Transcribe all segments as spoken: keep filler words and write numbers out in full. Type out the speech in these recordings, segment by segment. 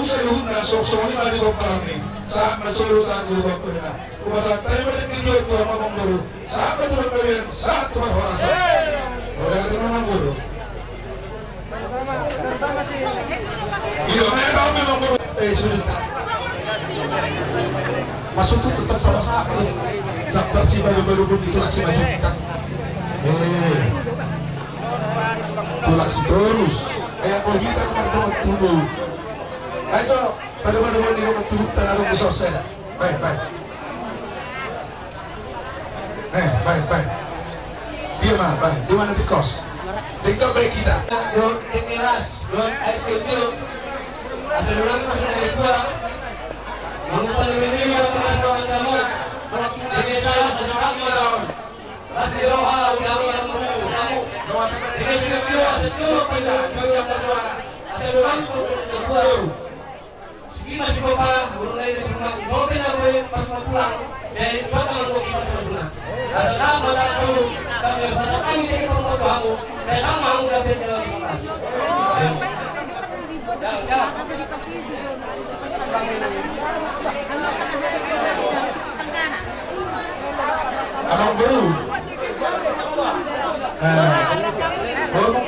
Saluhutna songon i ma di gomparan i. Sahat ma solu sahat di gomparan i. Hupasahat hami ma di video tu amang boru. Sahat ma tu panggabean, sahat tu parhorasan. Mauliate ma amang boru. Iyo, ma tau memang boru. Eh, sebentar. Maksud tu tetap sahat. Sabar si baru-baru pun ditulak si maju. Eh. Tulak si torus. Ayo, kau hita nomor dua tubuh. Ayo, pada-pada mau di nomor tubuh, tanah dong, soseda. Baik, baik. Eh, baik, baik. Dia mah, baik. Di mana tikos? Tiktok baik kita. Don, di kelas, don, air kecil. Asal ulang pas dari dua. Mengapa lebih dulu yang pernah kawan kamu? Di kelas, sedang kamu, don. Masih roha, ulang, ulang, ulang, ulang. Di kelas, sedang kamu, sedang kamu, sedang kamu. Asal ulang, sedang kamu. Ima si Kopa, burung lain si rumah, Kopa na gue pas mau pulang, jadi Kopa nggak mau kita terus nah. Ada sama lah tuh, tapi pas kami jadi Kopa tuh kamu, kayak sama aku nggak beda lagi. Amang boru. Eh, boru.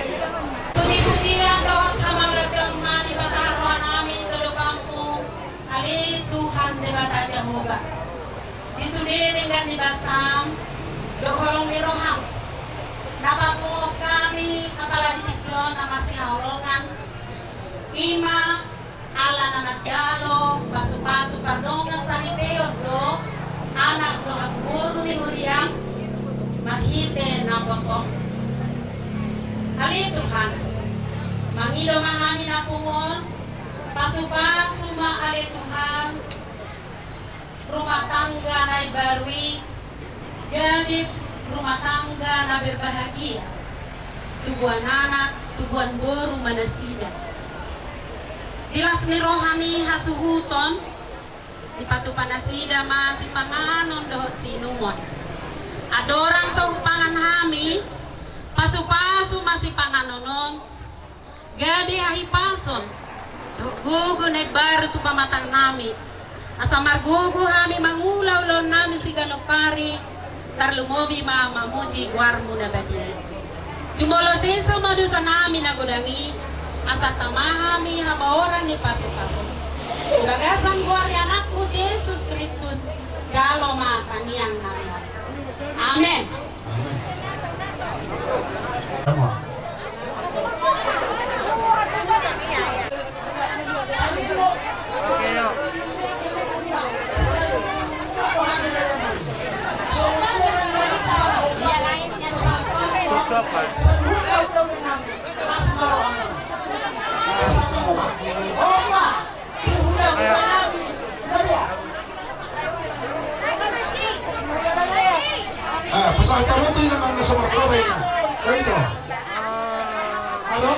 Puji-pujian dohot hamaranggaon ma dipasahat roha nami tu adopanmu, ale Tuhan Debata Jahowa. Di sude denggan ni basam dohot holong ni roham, na papungu hami apala di tingki on na marsihaholongan, ima ala na manjalo pasu-pasu pardongan saripeon do anak dohot boru ni huriam marhite naposom. Ale Tuhan, mangido ma hami na pungu on, pasu-pasu ma ale Tuhan, rumah tangga na imbaru i gabe rumah tangga na berbahagia, tubuan anak, tubuan boru ma nasida. Di las ni roha ni hasuhuton, dipatupa nasida ma sipanganon dohot siinumon. Andorang so hupangan hami, pasu-pasu ma sipanganon on, gabe hahipason dohot gogo na imbaru tu pamatang nami, asa margogo hami mangula ulaon nami siganup ari, tarlumobi ma mamuji goarmu na badia i. Jumolo sesa ma dosa nami na godang i, asa tama hami habaoran ni pasu-pasu. Di bagasan goar ni anakmu Jesus Kristus, jalo ma tangiang nami. Amen. Ah, pasahat hamu tu inang na so markota i. Baik do. Halo?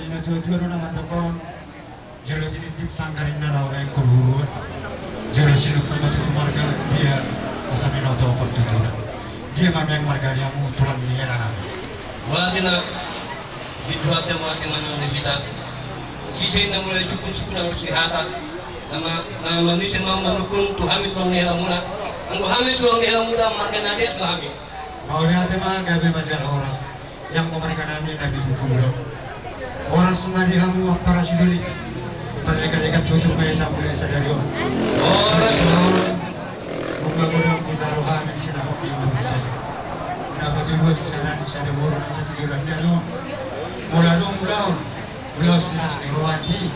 Natuatua do na mandok on. Jolo tinitip sanggar inna laho na ingkon huruan. Jolo sinungkun ma tutu marga dia asa binoto partutuna. Dia ma nuaeng marga ni hamu tulang ni hela nami. Mauliate ma. Di Tuhan te mauliate ma nang di hita. Sise na mulai sukun-sukun na harus di hata. Nama nama nise ma manukun tu hami tulang ni hela muna. Anggo hami tulang ni hela muna marga na dia tu hami. Mauliate ma, gabe ma jala horas. Yang pamarga nami na pitu pulu. Horas ma di hamu ampara sidoli. Marlega-lega tutur ma hita mulai sadari on. Horas. Nunga godang hujalo hami sinahok ni murunta. Na patulua sisana di sada boru na tujuan dalo. Mula do mulaon. Mula sinas ni rohani.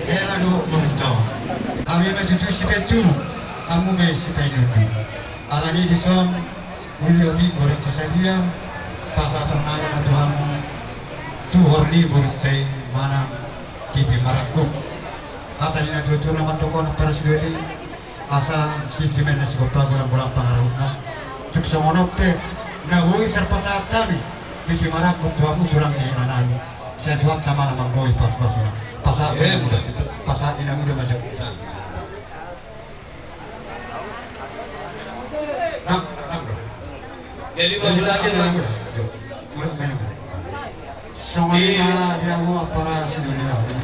Hela do murunta. Hami ma tutu sipetu. Hamu ma sipainundu. Alani dison. Uli otik godang so sadia, pasahaton nami ma tu hamu, tuhor ni borunta i manang titi marangkup. Hata ni natuatua na mandok on ampara sidoli, asa singkimen na sigompa golang-golang pangarahutna. Tung songon on pe, na boi tarpasahat hami, titi marangkup tu hamu tulang ni hela nami. Sai Tuhanta ma na manggohi pasu-pasuna. Pasahat ni na muda, pasahat ni na muda ma jo. Nang, nang do. Jadi, jadi, mauliate ma. Mauliate ma. Songon i ma di hamu ampara sidoli nami.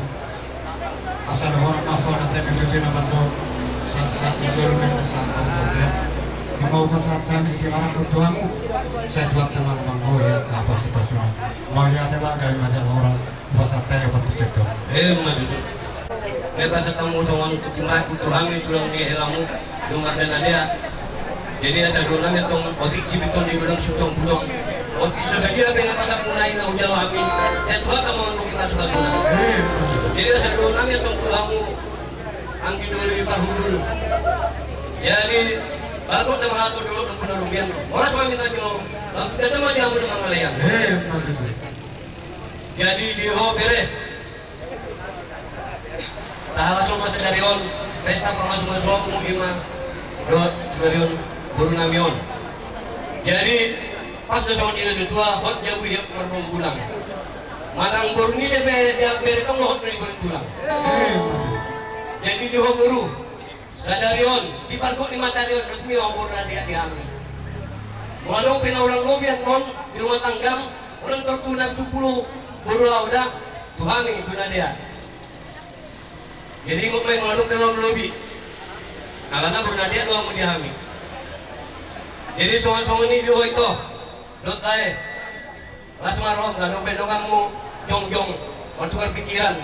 Asa dohonon ma songon hata ni tutu na mandok. Sahat-sahat ni solu ma na sahat ma tu dia. Nunga hupasahat hami di marangkup tu hamu. Sai Tuhanta ma na manggohi angka pasu-pasuna. Mauliate ma, gabe ma jala horas. Hupasahat hami partingkian. Emma tutu. Hupasahat hamu songon titi marangkup tu hami tulang ni helamu, di marga na dia. Jadi asa dohonon nami antong otik sipiton di godang sutong putong. Otik so sadia pe na pasahatmuna i na hujalo hami. Sai Tuhanta ma na manggohi pasu-pasuna. Jadi asa dohonon nami antong tu hamu anggi doli parhundul. Jadi bagot na mangatur dulu na puna rupian. Horas ma hami na jo. Lalu kita ma di hamu na mangalean. Emma tutu. Jadi di ho bere. Tahala songon sadari on pesta parmasu-masuonmu i ma dohot sadari on boru nami on. Jadi pas do songon i natuatua, hot jabu hiap marbombulang. Manang boru ni sepe dia bere tong dohot ni boru tulang. Jadi di ho boru. Sadari on, di pargok ni matari on, resmi ma boru na dia di hami. Molo adong pe na hurang lobi annon di rumah tanggam, unang tortu na pitu pulu boru au da, tu hami tu na dia. Jadi ingot ma i molo adong pe na hurang lobi. Alana boru na dia do hamu di hami. Jadi songon-songon i di ho ito. Dohot ae. Las ma roham, gabe adong pe donganmu jongjong martukar pikiran.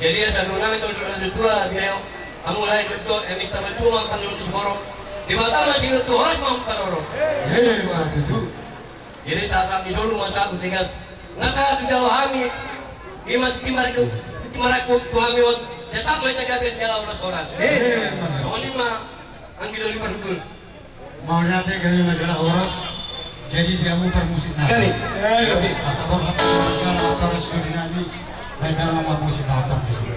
Jadi asa dohonon nami tu natuatua di ho, hamu lae dohot ito, eme sitabatua ma panjolom ni siboro. Debata ma sinur tu horas ma mamparorot. Emma tutu. Jadi sahat-sahat ni solu ma sahat tu tegas. Nasa tu jalo hami. I ma titi marangkup, titi marangkup tu hami on. Sai sahat ma hita gabe jala horas-horas. Emma tutu. Songon i ma anggi doli parhundul. Mauliate, gabe ma jala horas. Jadi di hamu parmusik nami. Gabe. Gabe. Asa borhat tu acara ampara sidoli nami. Baen damang ma musik na otak di sini.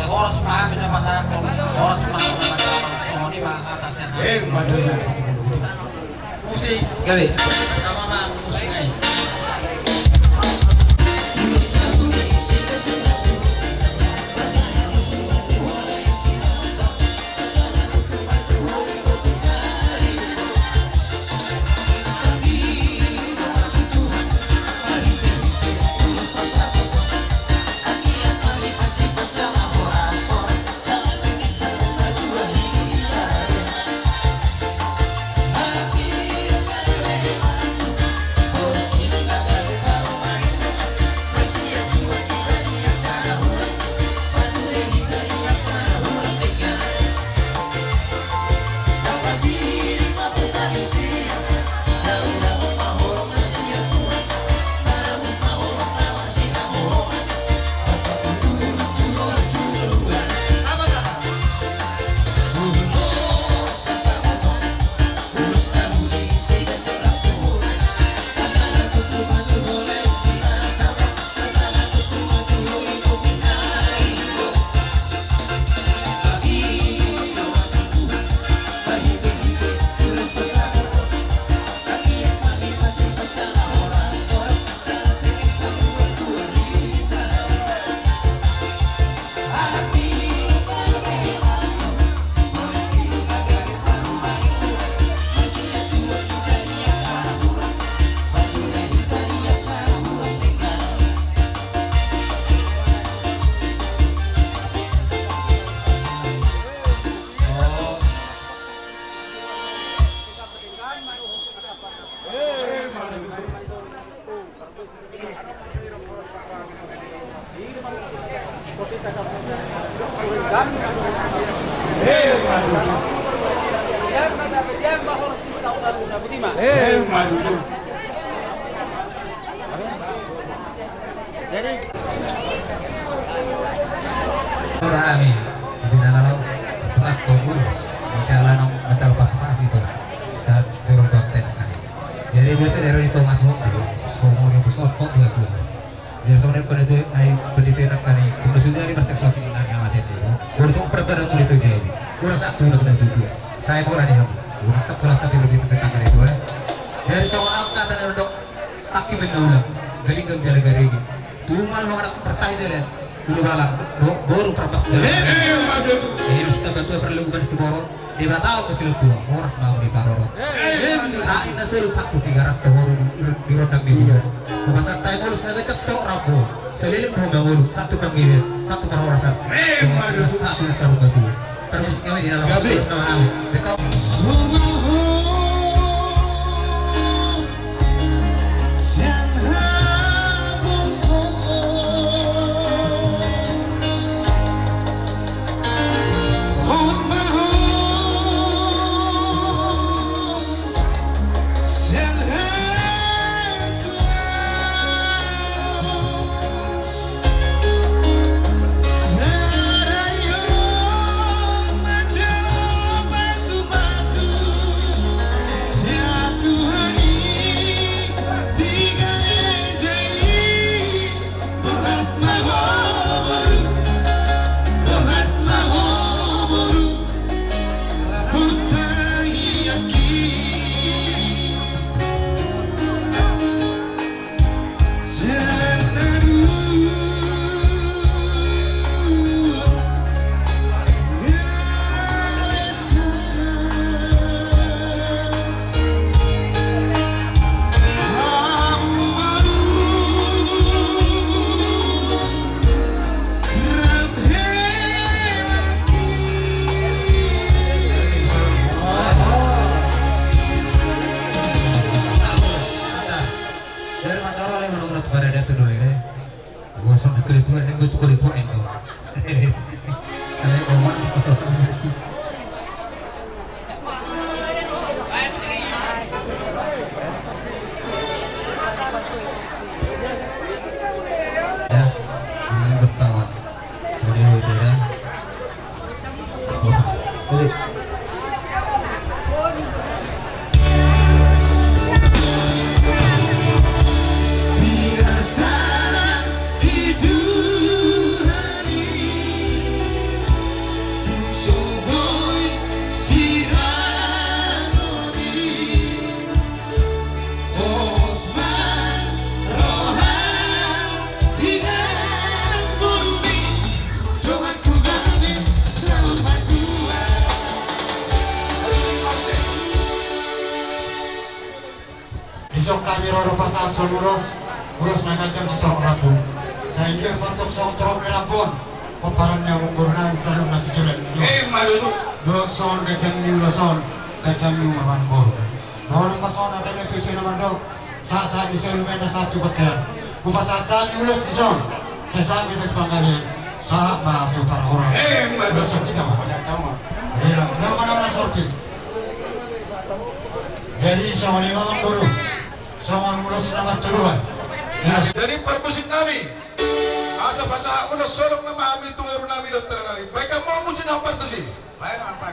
Horas ma hami na pasahathon, horas ma hami na pasahathon. Songon i ma hata sian hami. Emma tutu. Musik. Gabe. Sama bang, musik nai. Jadi, udah kami di dalam pusat pengurus di jalan mencalon pas-pas itu. Saat turun konten kali. Jadi biasa dari itu ngasih waktu, sekolah mau yang besar kok dia tuh. Jadi soalnya pada itu, ai, pada itu enak tadi. Kemudian sudah di masa soal ini nggak mati dulu. Udah tuh pada pada mulai itu jadi. Udah satu udah kena itu dia. Saya pun ada yang. Udah satu udah satu lebih itu tentang itu ya. Jadi soal aku kata untuk Aki menaulang, galinggang jala garege. Tumal manganak partai jala, ulu balang, bo-, boru parpas jala. Eh, eh, eh, maju tu. Eh, mesti tabatua parleguban si boru, Debata on silatutua, horas ma di parorot. Eh, eh, maju tu. Saat ini selalu satu tiga ras tu boru di, di rondang di boru. Iya. Pasahat tai mulus na gacak stok rapo, saleleng tu mangolu, satu panggibean, satu parhorasan. Eh, maju tu. Satu na sarung batu. Permisi kami di dalam. Gabe. Nama kami. Betul. Ro pasahat songon ulos, ulos na ganjang sitorop rambu. Sai anggiat ma tong songon torop ni rambu on pomparan ni amangboru nami saluhutna tu joloan i. Ima tutu. Dohot songon ganjang ni ulos on, ganjang ni umur amangboru. Dohonon ma songon hata ni tuatua na mandok: Sahat-sahat ni solu ma inna sahat tu bontean. Hupasahat hami ulos dison, sai sahat ma hita tu panggalian, sahat ma tu parhorasan. Ima tutu. Ulos on hita ma. Pasahat hami ma. Iya, nama-nama sorti. Jadi songon i ma amangboru. Songon ulos na martoluan. Jadi parmusik nami, asa pasahat ulos holong nama hami tu boru nami dohot hera nami. Baen hamu musik na partusi. Baen ma.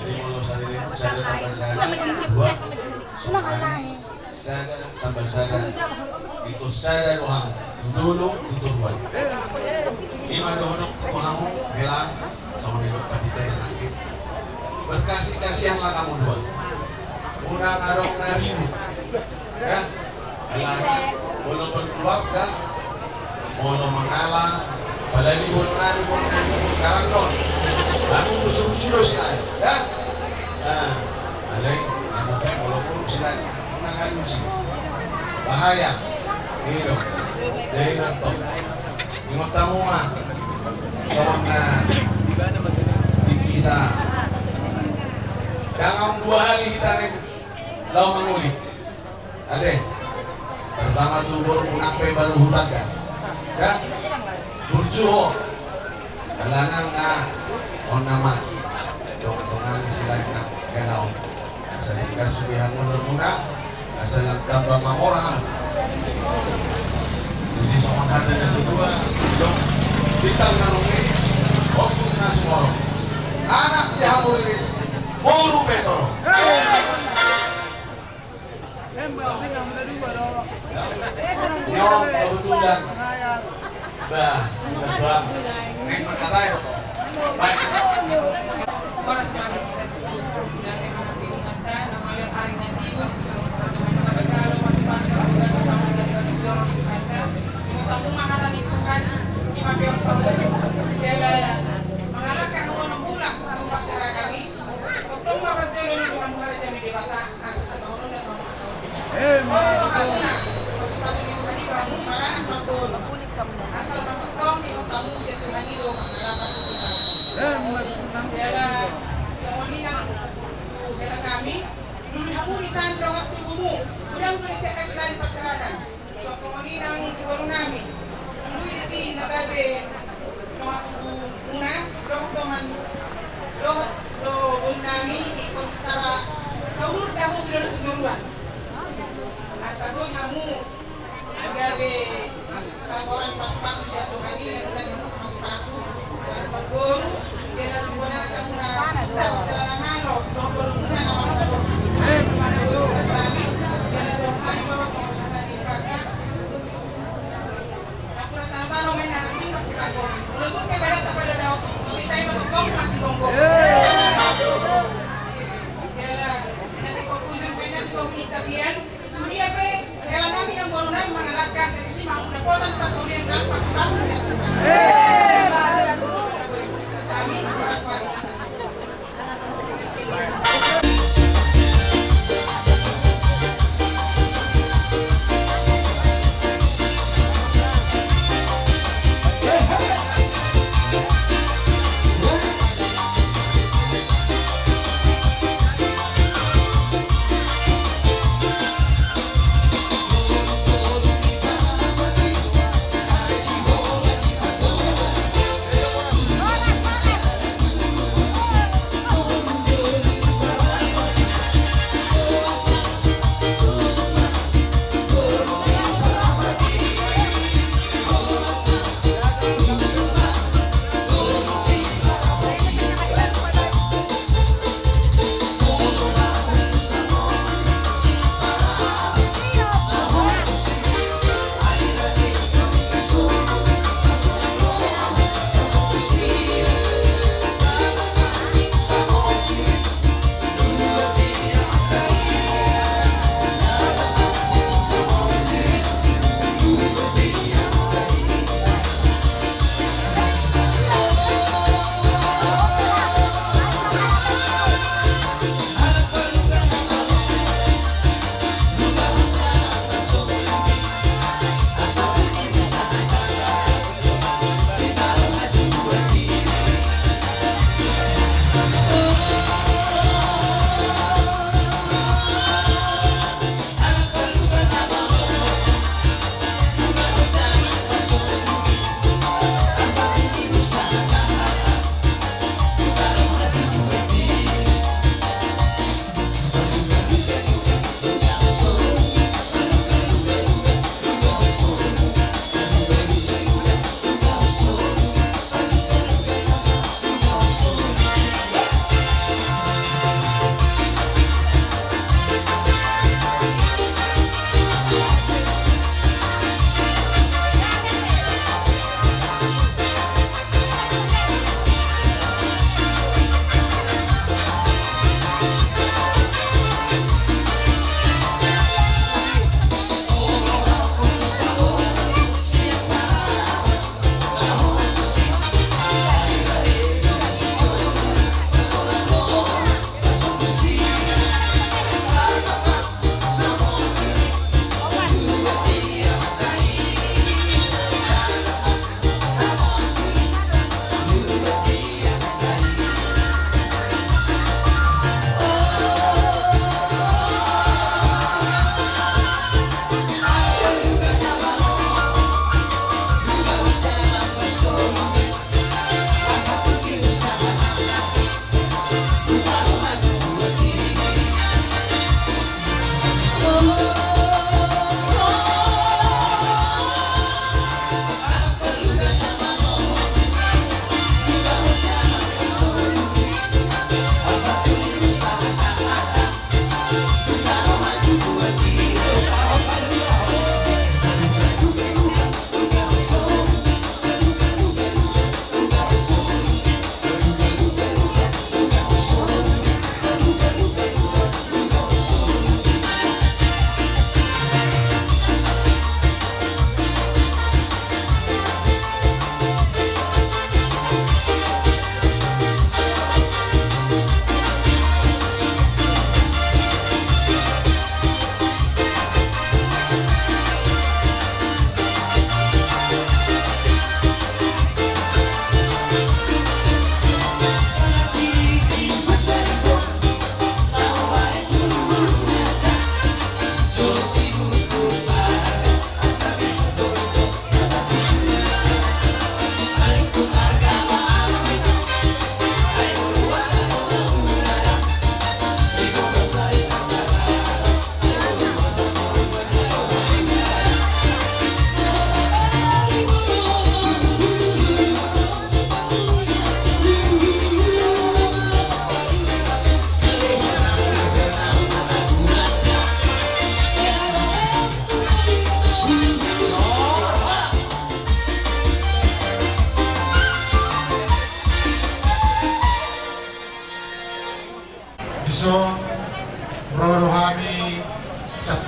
Jadi molo sada leleng, sada tambah sada, dua. Sada tambah sada, ingkon sada do hamu, tu dolok tu toruan. Ima dohonon tu hamu, hela, songon na nidok pandita i, sakit. Berkasih-kasihanlah kamu dua. Unang adong na ribut. Ya. Alana molo berkeluarga, molo mangalah, apalagi boru nami, boru nami, boru karang do. Hamu bucu-bucu do sian, ya. Nah, alai, hamu pe molo buruk sian, unang alusi. Bahaya. I do. Jadi nantong. Ingot hamu ma. Songon na di kisah. Dang dua hali hita naeng laho mangoli. Ate, pertama tu boru, unang pe baru hutanda. Ya? Burju ho. Alana nga on nama. Dongan-dongan i silain na hela on. Asa denggan sude hangoluanmuna. Asa lam tamba mamora hamu. Jadi songon hata ni natuatua. Bintang na rumiris, ombun na sumorop. Anak di hamu riris, boru pe torop. Yo, kebetulan. Bah, sudah tuan. Nek mengkatai. Baik. Horas ma hita tu Tuhanta, na mangaliat ari na tiu, na manjalo pasupasu, pasupasu, pasupasu, Tuhanta. Ingot hamu ma hata ni Tuhan, ima pe on hamu, jala mangalangka hamu onom bulan tu parserahan i. Tongtong ma parjolo ni rohamu harajaon ni Debata, asa tapaholongan ma hamu. Pos rohamuna, pasupasu ni Tuhan i do hamu maranak marboru. Asal ma tongtong diingot hamu sian Tuhan i do pangalapan. Jala songon i nang tu hela nami, lului hamu di san dongan tubumu, godang do di sian hasilan parsalatan. Songon i nang tu boru nami, lului disi na gabe dongan tubumuna, dohot dongan, dohot do boru nami, ingkon saba saulur do hamu tu dolok tu toruan. Asa boi hamu gabe pamoruon pasupasu sian Tuhan i, na denggan hamu pasupasu. Jala marboru, jala tu bona na muna pesta, jala na malo, dohot borumuna na malo. Mana boru sian nami, jala dohot nami do songon hata ni basa. Ampura tano-tano ma inna nami, pasti rangkong. Molo tung pe badanta pada daoh, kita ima tongtong masih gonggong. Jala, nanti kau kujur pe nanti kau minta pian. Tu dia pe hela nami nang boru nami mangalangka, sai tusi ma hamu dapotan parsaulian nang pasupasu sian Tuhan. Nami, pasupasu.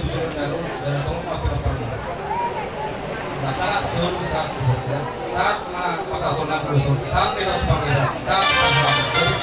tu jolo ni na ro, jala tongon ma pinompar muna. Na sarat solu sahat tu bontean, sahat ma pasahaton nami do solu, sahat ma i tu Pangeran, sahat ma tu Pangeran.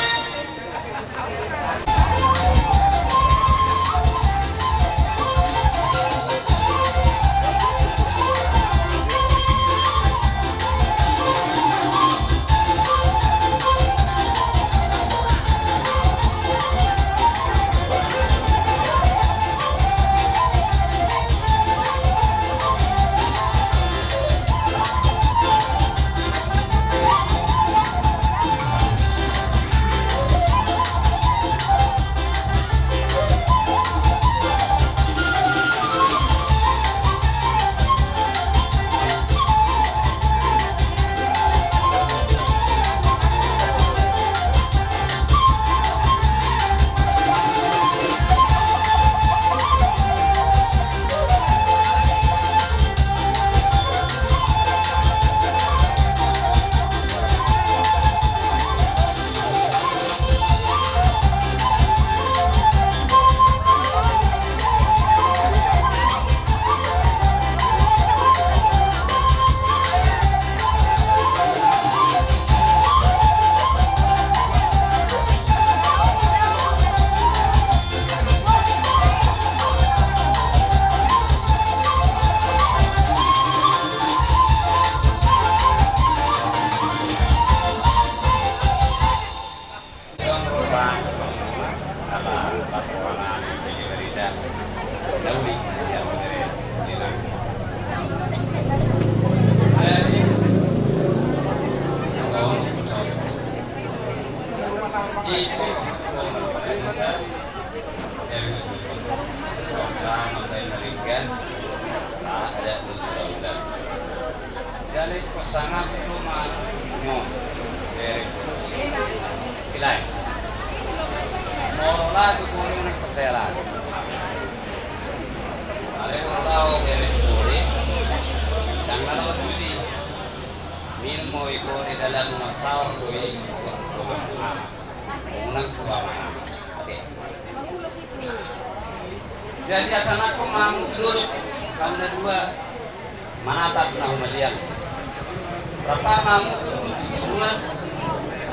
Jadi pasangan itu mah nyo, bere, silai. Molo lagi boleh nak percaya lagi. Ada orang tahu bere boleh. Dan kalau tujuh, min mau ikut di dalam masalah boleh. Unang tua ma. Oke. Jadi asa nangkok ma hamu tu dolok, hamu na dua manatap na humaliang. Rap ma hamu tu dolok,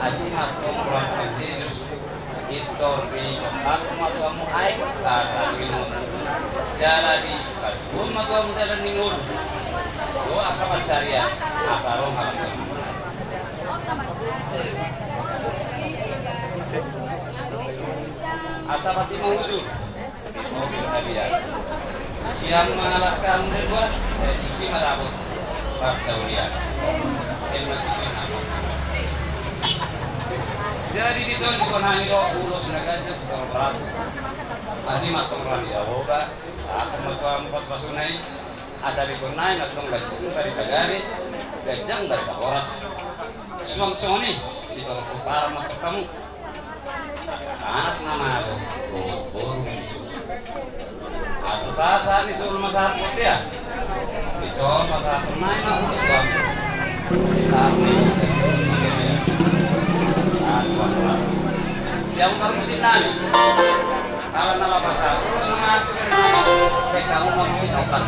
asi ma tong Tuhan Jesus. Pintor di hamu ma tu hamu ai, asa minum. Jala di paduahon ma tu hamu dalan ni ngolu. Dohot angka pansarian, asa ro ma asa. Asa pati mangujur. Sian ma langkam dua, sai tusi ma dapot parsaulian. Jadi dison diboan hami do ulos na ganjang sitorop ragu. Asi ma tong roha ni Jahowa. Sahat ma tu hamu pasu-pasuna i. Asa dipurnai ma tong ganjang barita gabe, ganjang barita horas. Suang songon i, sitorop pomparan ma tong hamu. Anak na malo, boru ni susu. Asa sahat-sahat ni solu ma sahat potea. Dison ma sahat nai ma ulos bang. Sahat ni. Sahat bang. Yang baru musim nami. Ala na laho pasahat ulos na mate. Baen hamu ma musik na opat.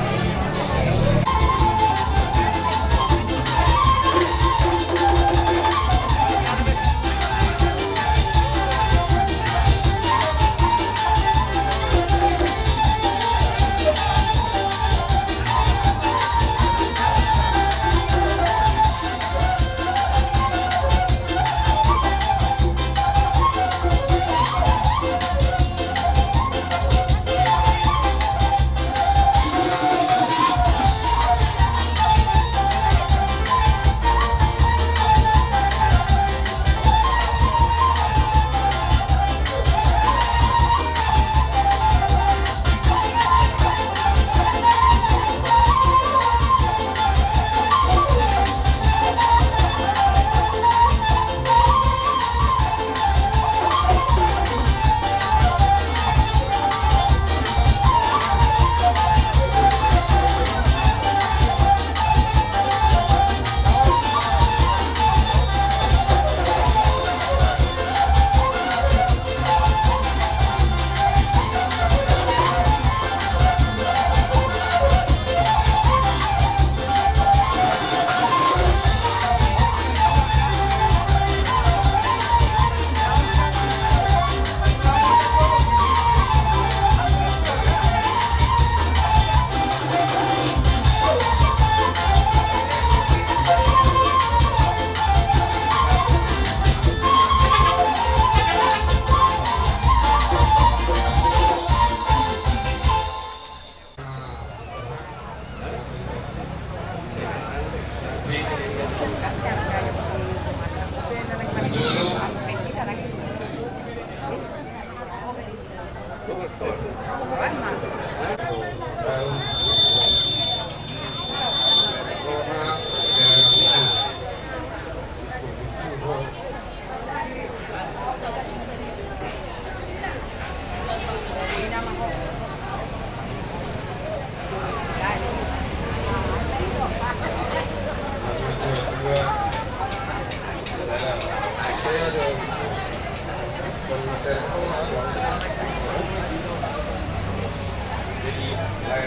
Jadi, lae,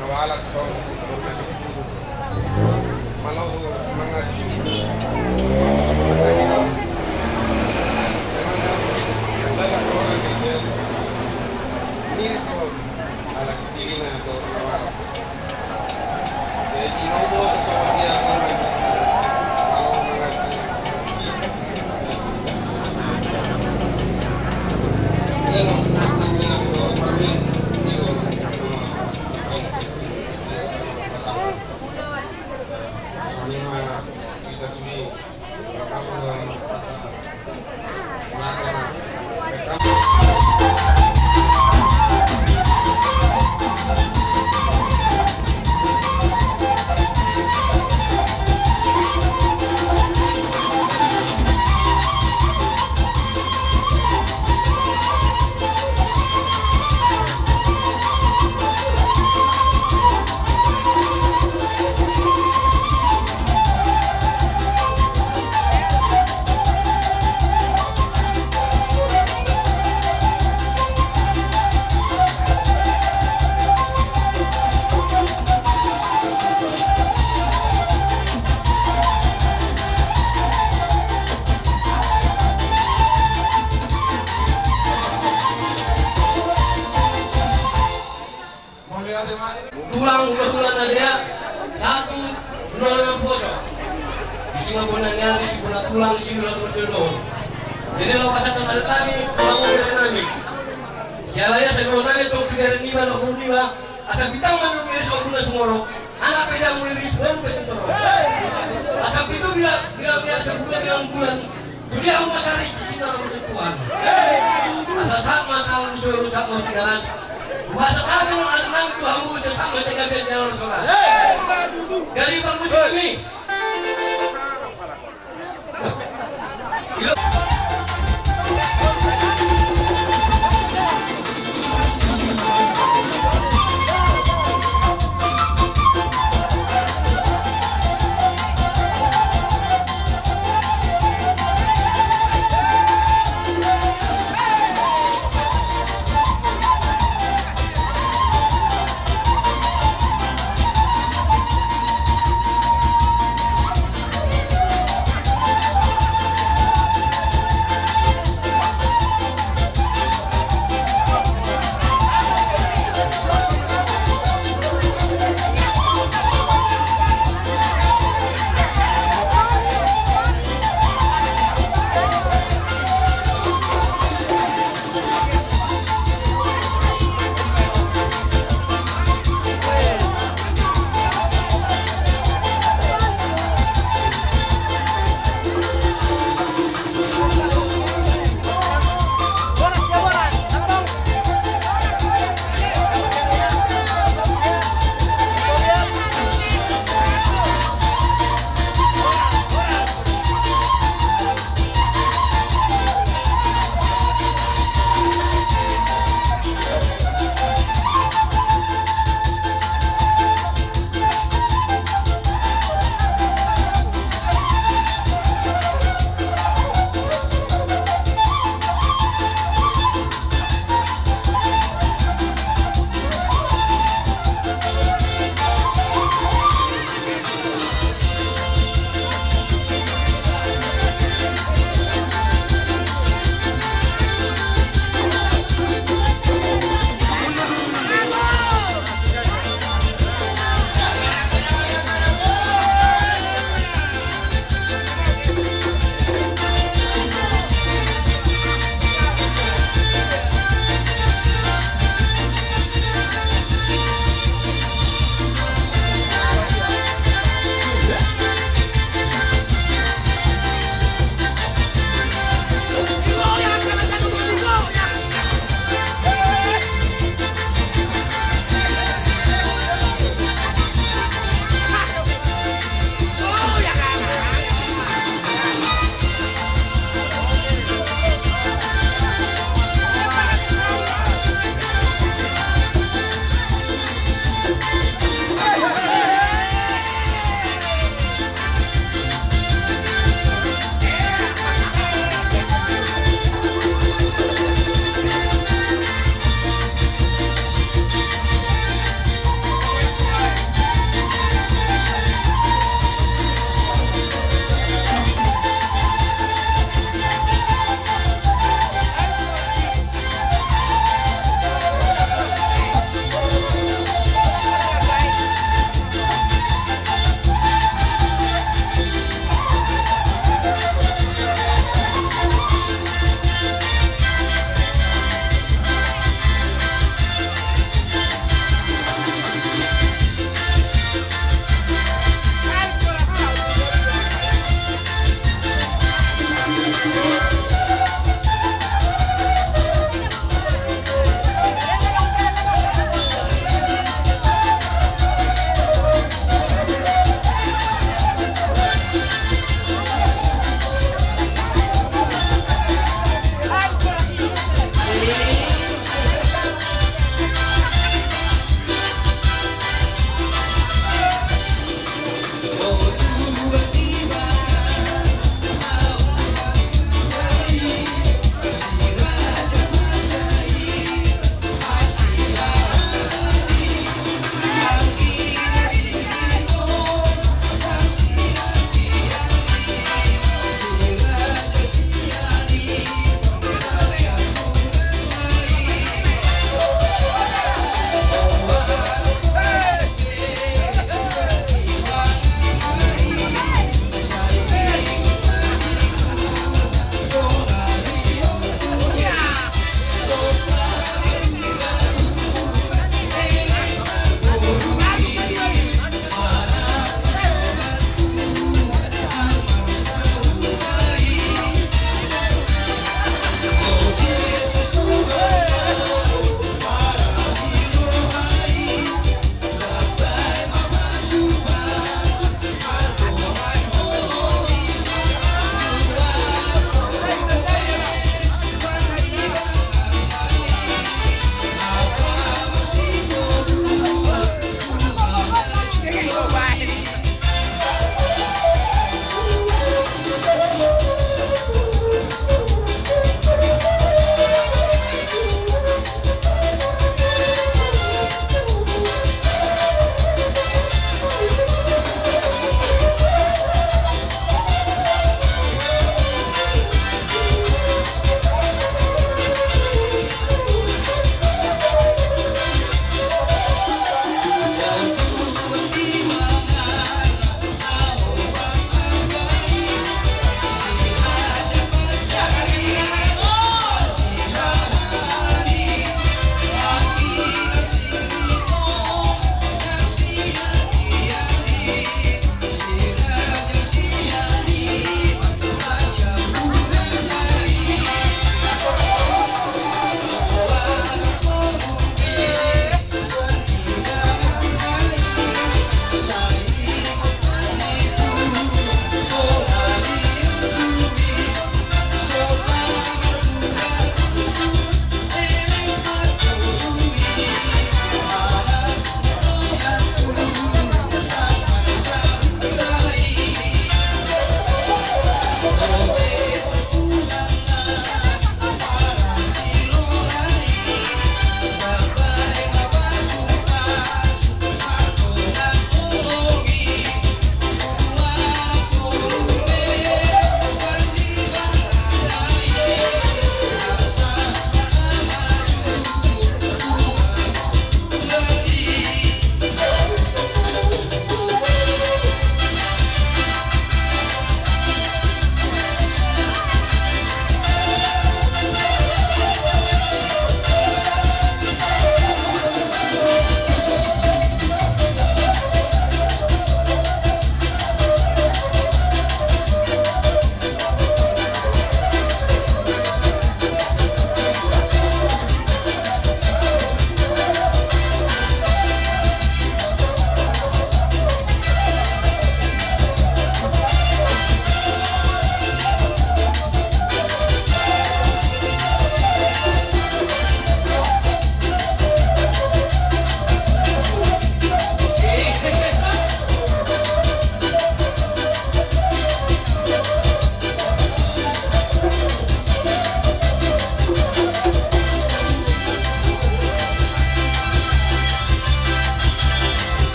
na halak tong, tong na dipuduk. Malo mangaji. Mirip tong halak Sirina atau na halak. Jadi, mau buat sesuatu yang, kalau mangaji. Ini, ini, ini, ini. Tulang, hula-hula na dea, sahat tu hula-hula na poso. Disi ma bona ni ari, si bona tulang, si hula-hula na dohot. Jadi laho pasahat adat nami, tulang, hula-hula nami. Siala ia sai dohot nami tong pigaran niba, na hurung niba. Asa bintang mandung iris, ombun na sumorop. Anak pe jam muli iris, baru pe tentoro. Asa pitu bila, bila, bila, sebulan, bila bulan. Tudia hamu masari sisinar untuk Tuhan. Asa sahat ma salam suruh sahat ma tiga ras. Bahasa kami non anak nang Tuhan mu sesama jaga biar jalan soras. Jadi permusuh kami.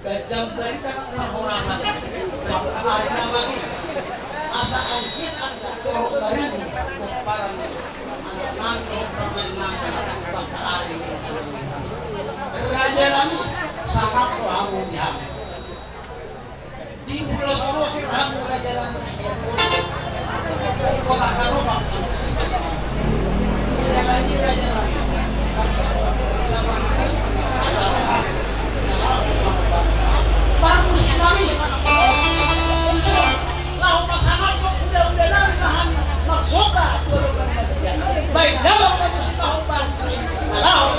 Ganjang barita parhorasan. Bangka ari na mangihut. Asa anggiat angkon torop barani pomparan ni anak nami dohot parumaen nami. Bangka ari na mangihut. Raja nami, sangap do hamu di hami. Di Pulo Samosir hamu raja nami sian Pulo. Di Kota Tanobang hamu sian Pulo. Di Salani raja nami. Marmusik nami. Laho pasangaphon hulahula nami ma hami. Marsoba. Baik, dalam musik laho pasangaphon. Laho.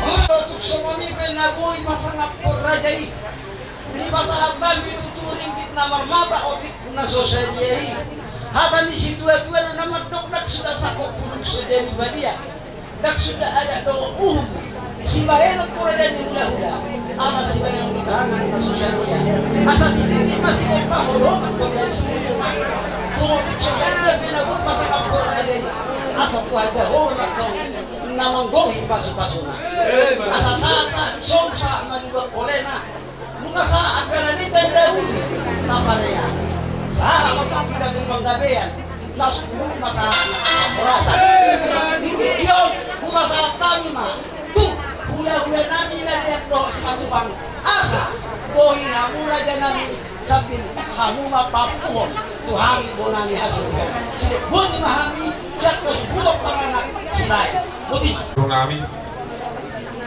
Olo, tung songon i pe na boi pasangaphon raja i. Dipasahat hami tutu ringgit na marmata otik na so sadia i. Hata ni situatua do na mandok, ndang suda sangkop puduk so jadi badia. Ndang suda adat dohot uhum. Sibahenon tu raja ni hulahula. Ala sibahenon ni tangan na so sadia. Asa sitinggit ma sian paholongan tu raja i. Tung otik so sadia pe na boi pasangaphon raja i. Asa tu hajahoon ma tong na manggohi pasupasuna. Asa sahat, sahat, sahat ma dua kolena. Nunga sahat angka na nidok na uli, taparea. Sahat ma hita tu panggabean, na suhut ma sahat na parhorasan. Di tingki on, hupasahat hami ma tu hulahula nami na liat dohot Simatupang, asa gohi hamu raja nami, sambil hamu ma papuhon tu hami bona ni hasuhuton. Sidok boti ma hami sian hasuhuton paranak Silahi. Boti ma. Boru nami,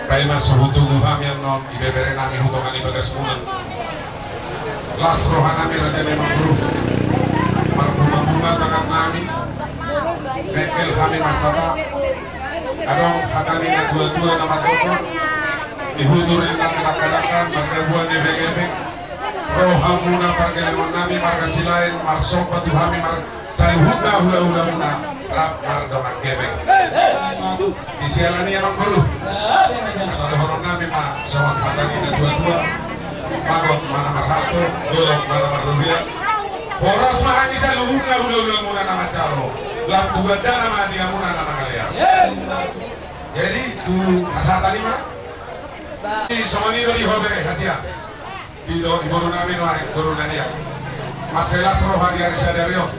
paima so hutogu hami annon, ibebere nami tu tonga ni bagasmuna. Las roha nami raja ni amangboru. Marbunga-bunga Hami martata, adong hata ni natuatua na mandok, di hudur ni na kadangkadangka, mardabuan ni ebengkebeng, rohamuna pargellengon nami marga Silaen, marsomba tu hami mar-, saluhutna hulahulamuna, rap mardongan kebeng. Di siala ni i amang boru, asa dohonon nami ma songon hata ni natuatua, bagot ma na marhalto, dolok ma na marrobean. Horas ma hami saluhutna hulahulamuna na manjalo, lam tu gandana ma di hamuna na mangalean. Jadi tu hasahatan i ma. Songon i do di ho bere, hasian. Di do, di boru nami nuaeng, boru na dia. Marselas roha di ari sadari on.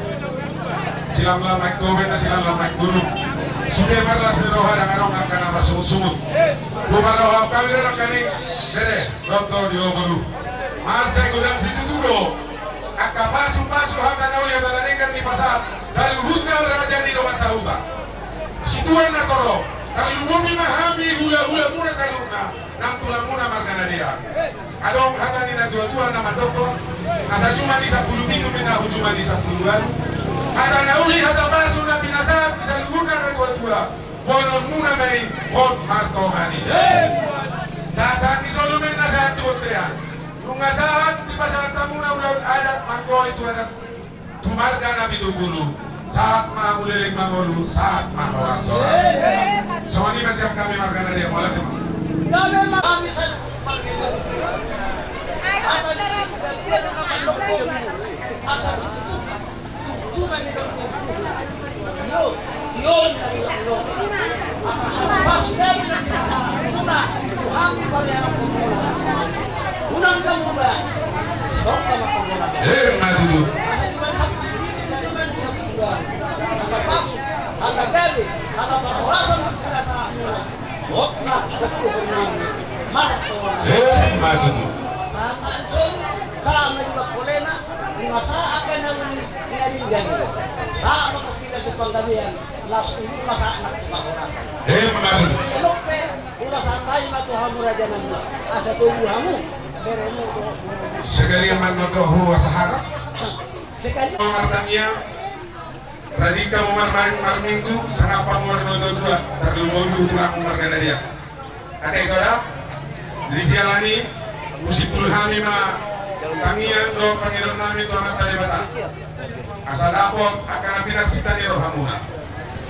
Silamlam ma i tu bere, silamlam ma i tu bulu. Sude marlas ni roha, ndang adong angka na marsungut-sungut. Boha roha hami do nangkaning, bere, ronto di ho boru. Mansai godang situtu do angka pasupasu, hata na uli, hata na denggan dipasahat saluhutna raja ni dongan sahuta. Situan na torop, tarlumobi ma hami hulahulamuna saluhutna nang tulangmuna marga Nadeak. Adong hata ni natuatua na mandokkon, asa juma ni sampulu pitu ninna tu juma ni sampulu ualu. Hata na uli, hata pasu na pinasahat ni saluhutna natuatua, boanonmuna ma i hot martonga ni jala. Sahat-sahat ni solu ma i na sahat tu bontean. Nunga sahat dipasahat hamuna ulaon adat, manggoi tu adat tu marga Napitupulu. Sahat ma hamu leleng mangolu, sahat ma horas-horas. Songon i ma sian hami marga Nadeak, mauliate ma. Emma tutu. Emma tutu. Emma tutu. Sekalian ma na dohot hu asa harap. Martangiang. Rajin hamu marmain marminggu, sangap hamu marnono tua, tarlumobi tu tulangmu marga Nadeak. Ate ito da, di siala ni i, husimpul hami ma tangiang dohot pangidoan nami tu Amanta Debata. Asa dapot angka na pinarsinta ni rohamuna.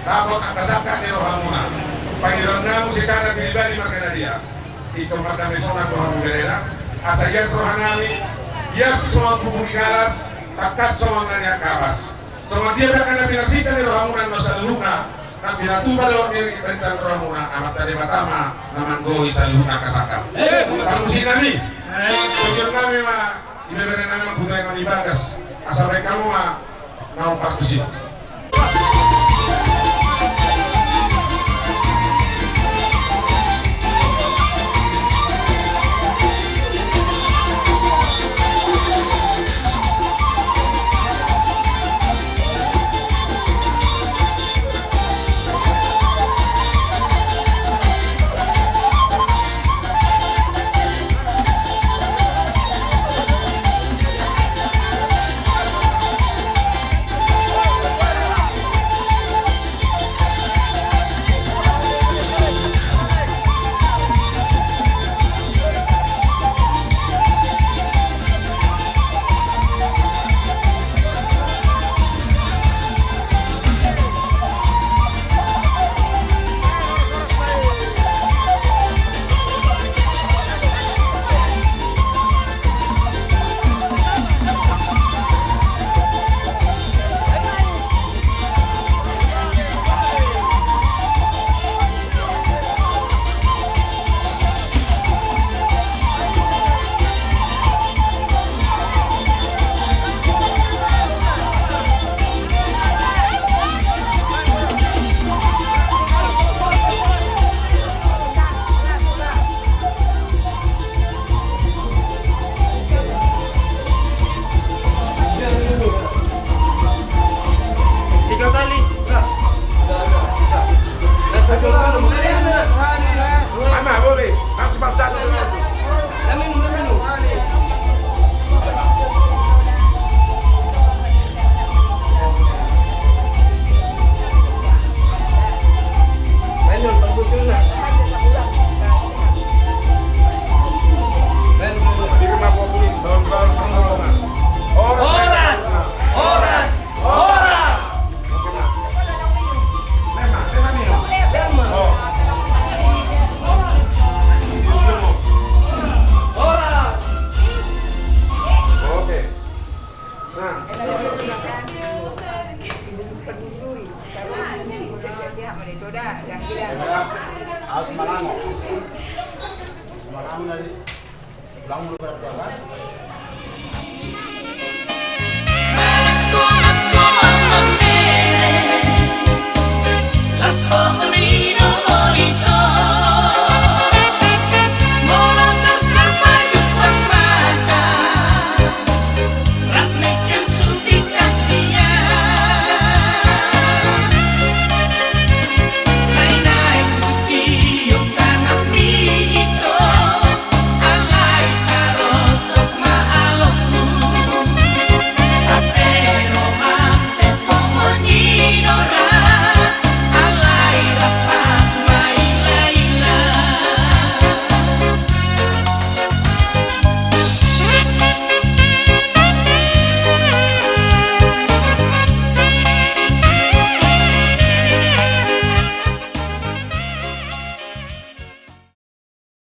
Dapot angka sangkap ni rohamuna. Pangidoan nami secara pribadi marga Nadeak. Ingkon mardame sonang rohamu berena. Asa ias roha nami, ias songon pupuk ni galar, tangkas songon na nian kapas. Songon dia pe angka na pinarsinta ni rohamuna, na saluhutna na pinatupa dohot ni rencana rohamuna, Amanta Debata ma na manggoi saluhutna angka sangkap. Parmusik nami. Tujuan nami ma ibebere nami Putengon Ibagas. Asa baen hamu ma naung partusi. Tiga kali. Nah. Anak boleh. Kasih paksa dulu. Itu dah, dah gila. Aus malango. Malango dari ulang mulu berarti apa?